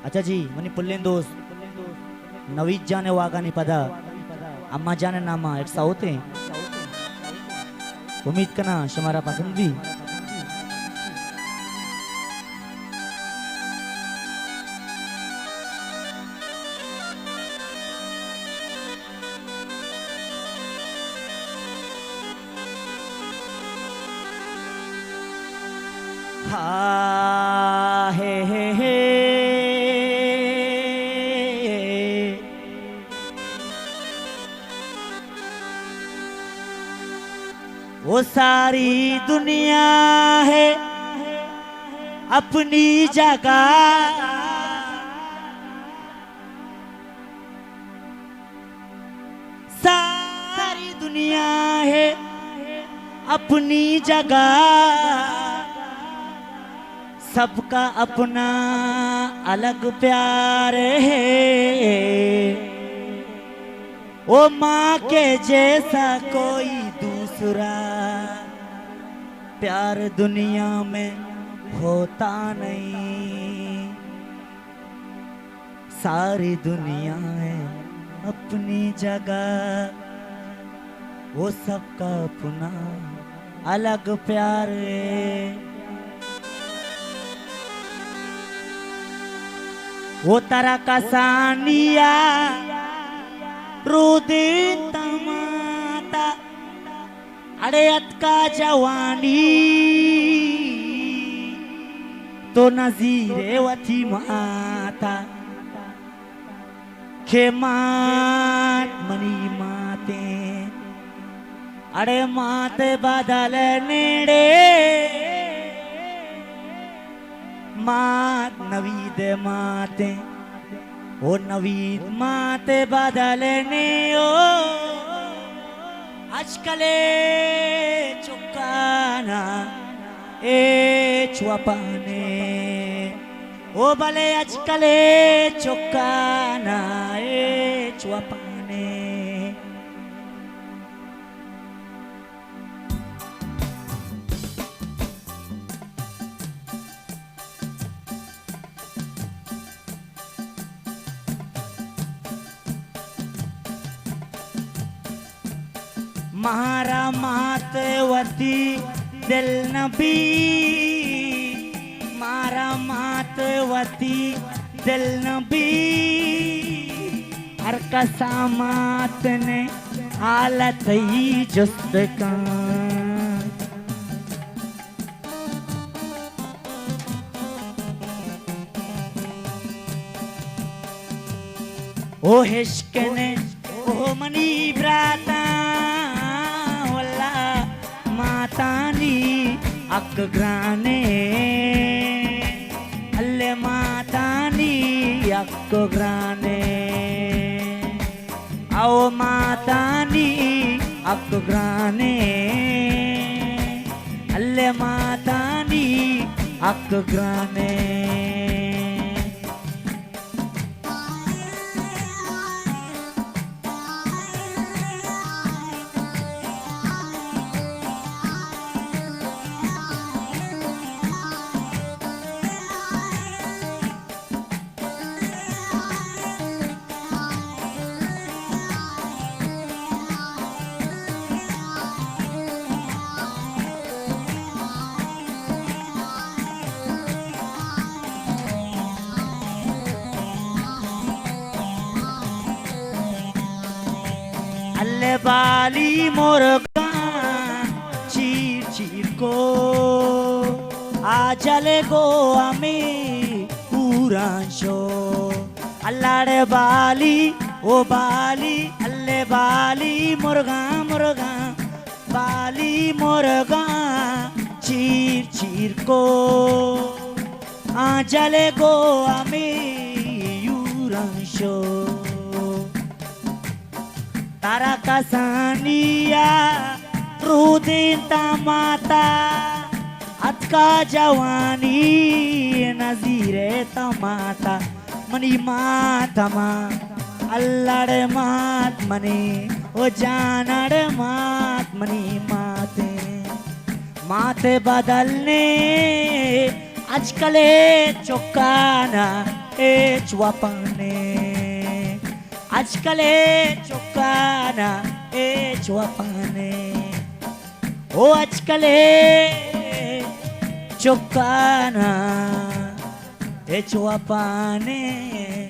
اچھا جی، منی پلیں دوست نوید جان ءِ واگانی پدا اماں جان ءِ نام ءَ یک ساہوتے۔ امید کناں شمارا پسند بی۔ ہا، ہے، ہے، ہے۔ وہ ساری دنیا ہے اپنی جگہ، ساری دنیا ہے اپنی جگہ، سب کا اپنا الگ پیار ہے۔ او ماں کے جیسا کوئی دوسرا پیار دنیا میں ہوتا نہیں۔ ساری دنیا ہے اپنی جگہ، وہ سب کا اپنا الگ پیار ہے۔ وہ ترا کسانیا رودینتاں ماتا، اڑے اتکا جوانی تو نزیرے وتی ماتا، کہ مات منی ماتیں، اڑے مات بدل نیڑے، مات نوید ماتیں۔ او نوید مات بدل نے او، اجکلے چکانا ایچ وپانے۔ او بلے اجکلے چکانا ایچ وپانے۔ مارا مات وتی دل نہ بی، مارا مات وتی دل نہ بی، ہر کسا مات نے حالت ہی جست کن۔ او ہشکنے، او منی براتاں، واللہ ماتانی حق گرانے، اللہ ماتانی حق گرانے۔ او ماتانی حق گرانے، اللہ ماتانی حق گرانے۔ اللہ بالی مرگاں چیر چیر کو، آجل گو ہمیں پوراں شو۔ اللہ ڑے بالی، او بالی، اللہ بالی مرگاں، مرگاں، بالی مرگاں چیر چیر کو، آجل گو ہمیں یوراں شو۔ ترا کسانی ءَ رودینتاں ماتا، اتکا جوانی نزیرے تاں ماتا۔ منی مات ہما اللہ ڑے مات منی، او جان ڑے مات منی ماتیں۔ مات بدل نے اجکلے چکانا، ہچ وپا نے۔ اجکل ءِ چکانا ہچ وپا نے۔ او اجکل ءِ چکانا ہچ وپا نے۔